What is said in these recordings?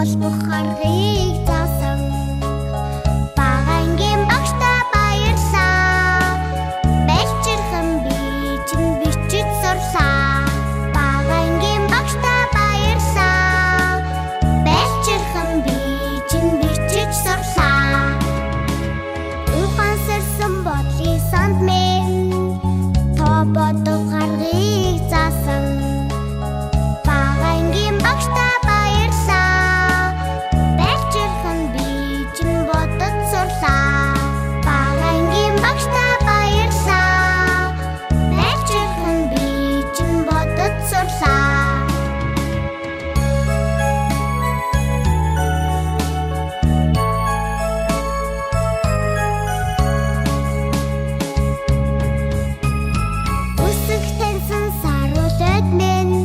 Холбох аргыг заасан. Бага ангийн багштай баярлаа. Балчирхан би чинь бичиж сурлаа. Бага ангийн багштай баярлаа. Балчирхан би чинь бичиж сурлаа. Ухаансарсан бодлын санд минь тоо бодох аргыг заасан. Бага ангийн багштай баярлаа. Балчирхан би чинь бодож сурлаа. Бага ангийн багштай баярлаа. Балчирхан би чинь бодож сурлаа. Үсэх таньсан саруулад минь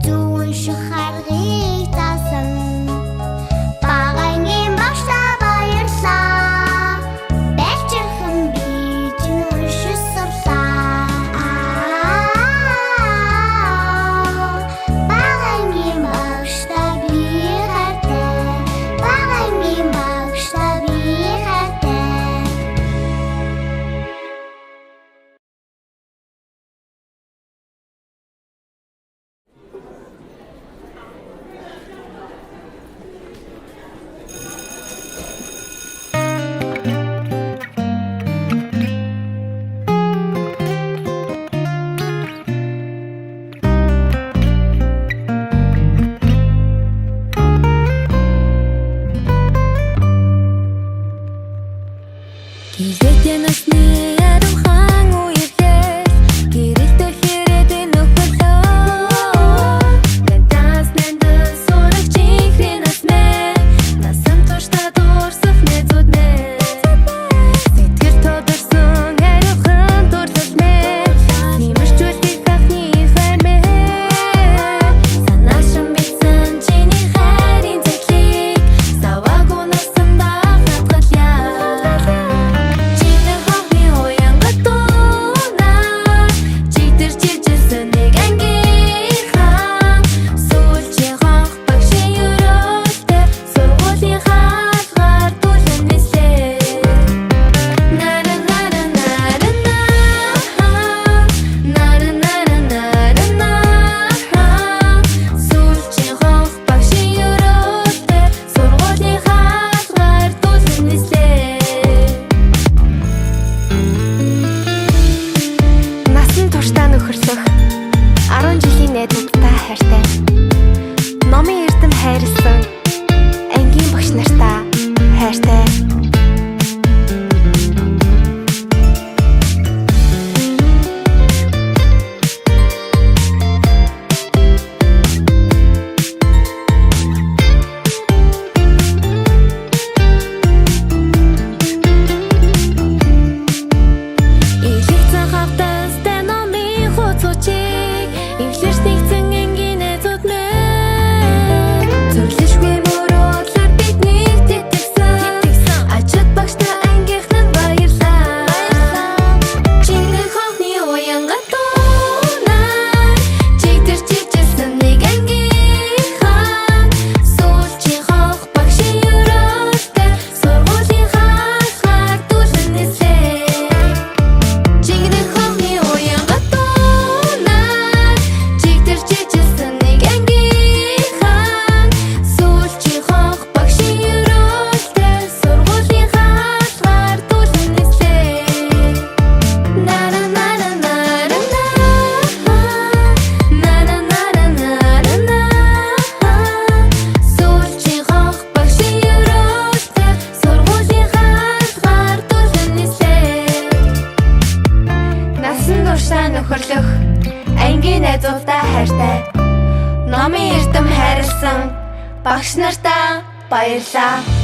зөв унших аргыг заасан. Бага ангийн багштай баярлаа. Балчирхан би чинь уншиж сурлаа. Бага ангийн багштай би хайртай. Бага ангийн багштай би хайртай. Гэлээтэй насны аримхан үерлэл гэрэлтэх ирээдүйн нөхөрлөө. Тантаас нандин сурагч инхрийн нас мэн насан туршдаа дуурсах найзууд мэн. Сэтгэл тодорсон ариухан дурлал мэн нэмэрчүүлэх анхны хайр мэн. Санаашин битсэн чиний хайрын зэтлийг саваагүй насандаа хадгалъя. Чигтэр хонхны уянга дуунаар чигтэр чижилсэн нэг ангийнхан сүүлчийн хонх багшийн өрөөлтэй сургуулийн хаалгаар түлэн нислээ. Нара нара нара на нара нара нара на сүүлчийн хонх багшийн өрөөлтэй сургуулийн хаалгаар түлэн нислээ. Насан туршдаа нөхөрлөх 10 жилийн найзуудтай хайртай. Номын эрдэм хайрлсан ангийн багш нартаа хайртай. Илэгцэн хавтастай номын хуудсуучийг эвлэрч нэгцэн ангийн найзууд мэн. Зөвлөшгүй мөрөөдлөөр биднийг тэтгэсэн Ачид багштай ангийнхан баярлаа. Чингэн хонхны уянга дуунаар чигтэр чижилсэн нэг ангийнхан сүүлчийн хонх багшийн өрөөлтэй сургуулийн хаалгаар түлэн нислээ. Чингэн хонхны уянга дуунаар чигтэр чижилсэн нэг ангийнхан сүүлчийн хонх багшийн өрөөлтэй сургуулийн хаалгаар түлэн нислээ. Нара нара нара на нара нара нара на сүүлчийн хонх багшийн өрөөлтэй сургуулийн хаалгаар түлэн нислээ. Насан туршдаа нөхөрлөх ангийн найзуудтай хайртай. Номын эрдэм хайрлсан багш нартаа баярлалаа.